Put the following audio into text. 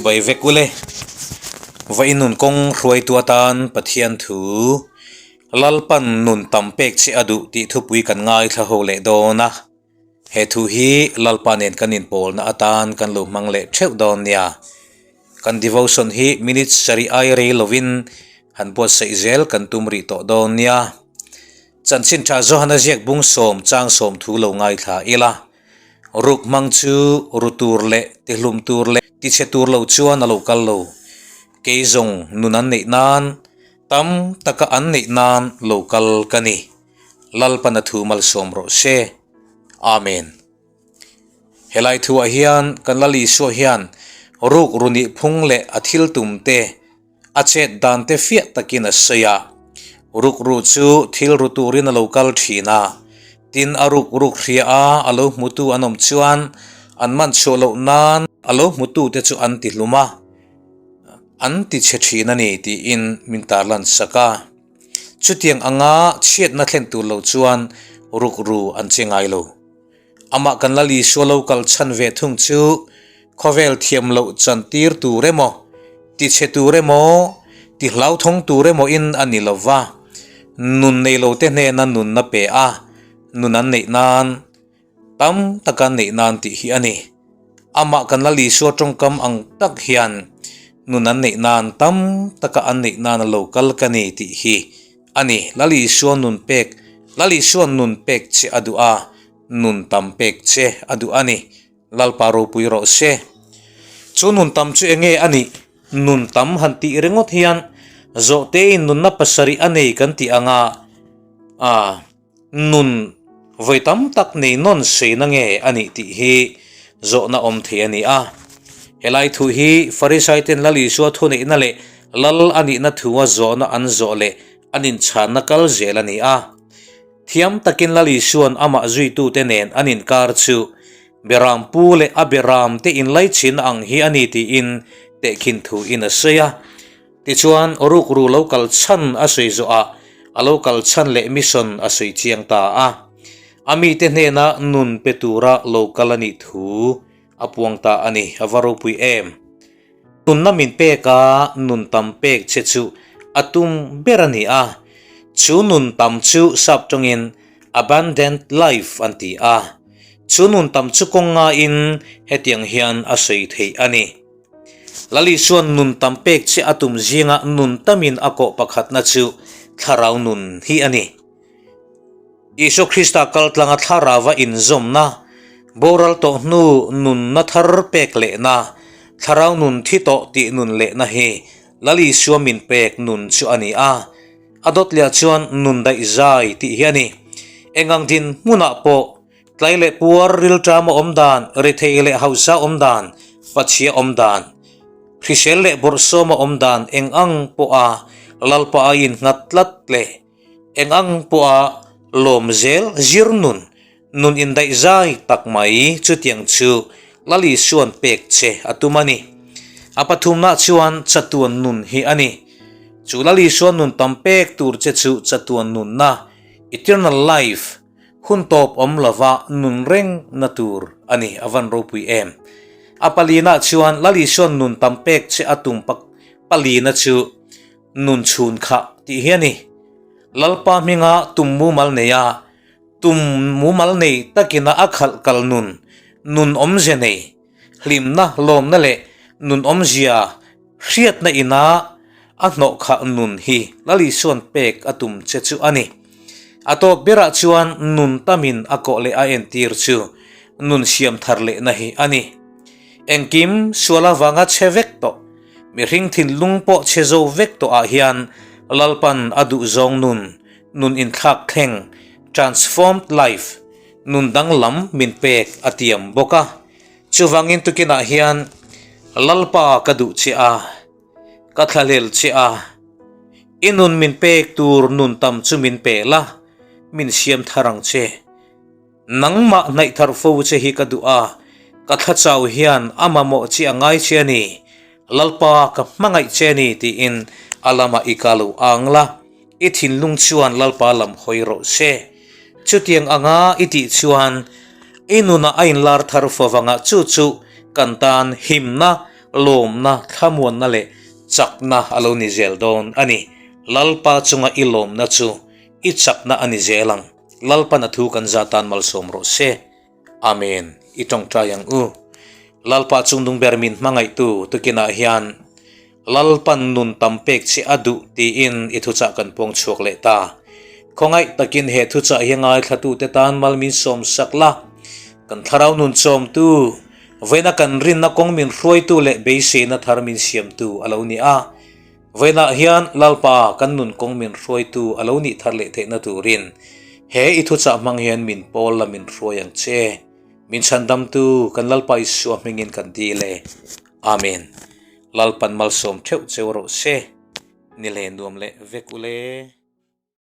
Chibai vek ule. Vainun kawng hruaitu atan Pathian thu Lalpan nun tam pek che a duh tih thupui kan ngaithla ho leh dawn a. He thu hi Lalpa nen kan inpawlna atan kan lo hmang leh theuh dawn nia. Kan devotion hi minutes sarih ai rei lovin han buatsaih zel kan tum rih tawh dawn nia. Chanchin tha Johana ziak bung sawm chang sawm thu lo ngaithla ila. Ruk hmang chu ru tur leh tihlum tur leh tichhe tur lo chuan a lo kal lo. Kei zawng nun an neih nan, tam taka an neih nan lo kal ka ni. Lalpana thu malsawm rawh se. Amen. Helai thuah hian kan Lal Isua hian ruk ru nih phung leh a thil tum te, a chet dan te fiah takin a sawi a. Ruk ru chu thil ru turin a lo kal thin a, tin a ruk ruk hria a a lo hmutu an awm chuan an man chhuah loh nan a lo hmutu te chu an ti hlum a, an ti chhe thin a ni tiin min tarlan sak a. Chutiang anga chhiatna thlen tur lo chuan rukru an che ngai lo. Amah kan Lal Isua lo kal chhan ve thung chu khawvel thiam loh chan tir tur emaw, ti chhe tur emaw, ti hlauthawng tur emaw in a ni lo va, nun nei lo te hnena nunna pe a, nun an neih nan, tam taka neih nan tih hi a ni. Amah kan Lal Isua tawngkam ang tak hian nun an neih nan tam taka an neih nan a lo kal ka ni tih hi a ni. Lal Isua nun pek, Lal Isua nun pek che a duh a, nun tam pek che a duh a ni. Lalpa ropui rawh se. Chu nun tam chu enge a nih? Nun tam han tih ringawt hian zawhtein nunna pasarih a nei kan tih anga a. Nun vawi tam tak nei nawn sawi na nge a nih tih hi zawhna awm thei a ni a. Helai thu hi Farisaiten Lal Isua thuneihna leh Lal a nihna thua zawhna an zawh leh an inchhanna kal zel a ni a. Thiam takin Lal Isua'n amah zuitute nen an inkar chu Beram pu leh a beram te inlaichinna ang hi a ni tiin tehkhin thu in a sawi a. Tichuan, rukru lo kal chhan a sawi zawhah a lo kal chhan leh mission a sawi chiang ta a. A mite hnena nun pe tura lo kal a nih thu a puang ta a ni. A va ropui em! Nunna min pek a, nun tam pek che chu a tum ber a ni a. Chu nun tam chu sap tawngin abundant life an ti a. Chu nun tam chu kawng ngaiin hetiang hian a sawi theih a ni. Lali chuan nun tam pek che a tum zinga nun tamin a kawh pakhatna chu thlarau nun hi a ni. Isua Krista kaltlanga thlarauva inzawmna, boral tawh hnu nunna thar pek lehna, thlarau nun thi tawh tih nun lehna hi Lali Isua min pek nun chu a ni a. A dawt leh chuan nun daih zai tih hi a ni. Engang dinhmunah pawh Tlai leh puar rilṭam a awm dan, rethei leh hausa awm dan, pachhia awm dan, hrisel leh bawrhsawm a awm dan eng ang pawha Lalpa a innghat tlat leh eng ang pawha lawm zel zir nun, nun indaih zai tak mai chutiang chu Lal Isua'n pek che a tum a ni. A pathumna chuan chatuan nun hi a ni. Chu Lal Isua'n nun tam pek tur che chu chatuan nunna, eternal life, Hun tawp awm lova nun reng na tur a ni, a van ropui em. A palina chuan Lal Isua'n nun tam pek che a tum pak palina chu nun chhun khah tih hi a ni. Lalpa hminga tum mumal nei a, tum mumal nei takina a khalh kal nun, nun awmze nei, hlimna, lawmna leh nun awmzia hriatna ina a hnawh khah nun hi Lal Isua'n pek a tum che chu a ni. A tawp berah chuan nun tamin a kawh leh a entir chu nun siam thar lehna hi a ni. Engkim sual avanga chhe vek tawh, mihring thinlung pawh chhe zo vek tawh ah hian Lalpan a duhzawng nun, nun inthlak thleng, transformed life, nun danglam min pek a tiam bawk a. Chuvangin tukinah hian Lalpa ka duh che a, ka thlahlel che a, i nun min pek tur nun tam chu min pe la, min siam thar ang che. Nangmah hnaih thar fo che hi ka duh a, ka thla chau hian a mamawh che a ngai che a ni, Lalpa ka hmangaih che a ni tiin a lamah i ka lo ang la, i thinlung chuan Lalpa lam hawi rawh se. Chutiang anga i tih chuan i nunah a inlar thar fo vangah chu chu kan tan himna. lawmna, thlamuanna leh chakna a lo ni zel dawn a ni. Lalpa chunga i lawmna chu i chakna a ni zel ang. Lalpan a thu kan za tan malsawm rawh se. Amen. I tawngtai ang u. Lalpa chungdung ber min hmangaihtu tukinah hian Lalpan nun tam pek che a duh tiin i thuchah kan pawng chhuak leh ta. Khawngaih takin he thuchah hi ngaithlatute tan mal min sawm sak la. Kan thlarau nun chawmtu, vawiina kan rinna kawng min hruaitu leh beiseina thar min siamtu a lo ni a. Vawiinah hian Lalpa kan nun kawng min hruaitu a lo nih thar leh theihna turin he i thuchah hmang hian min pawl la min hruai ang che. Min chhandamtu kan Lalpa Isua hmingin kan dil e. Amen. Lalpan malsawm theuh cheu rawh se. Ni hle nuam leh vek ule.